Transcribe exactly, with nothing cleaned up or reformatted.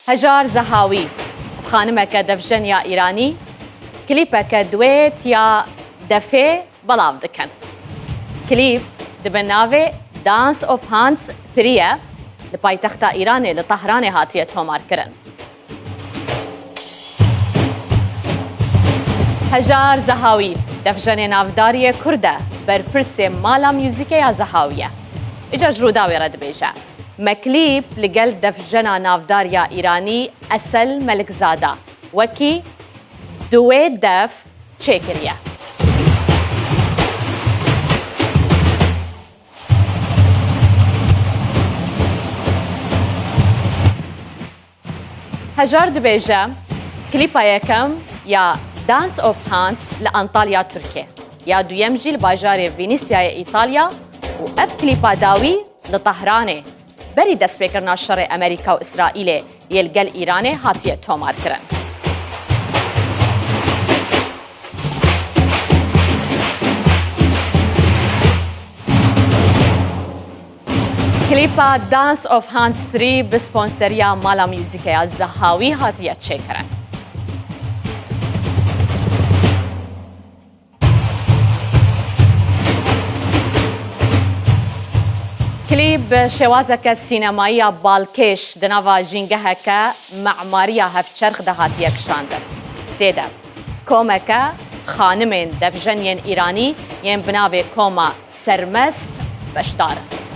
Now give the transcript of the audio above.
Hejar Zehawî û xanimeke devjeniya Îranî klîpeke duet ya defê belav dikin. Klîp dibe navê Dance of Hands three ye, li paytexta Îranê li Tehranê hatiye tomarkirin. Hejar Zehawî, devjenê navdar yê Kurd e, berpirsê mala muzîkê ya Zehawî ye. Îca ji Rûdawê re dibêje, me klîp li gel devjena navdar ya Îranî Esel Melikzada wekî duet def çêkiriye. Hejar dibêje, klîpa yekem ya Dance of Hands li Antalya, Tirkiye, ya duyem jî li bajarê Venîsyayê, Îtalya û ev klîpa dawî li Tehranê, berî destpêkirina şerê Amerîka û Îsraîlê yê li gel Îranê hatiye tomarkirin. Klîpa Dance of Hands three bi sponseriya mala muzîkê ya Zehawî hatiye çêkirin. Klîp bi şêwazeke sînemayî ya balkêş di nava jîngeheke memariya hevçerx de hatiye kişandin. Tê de komeke xanimên devjen yên Îranî yên bi navê Koma Sermest beşdar in.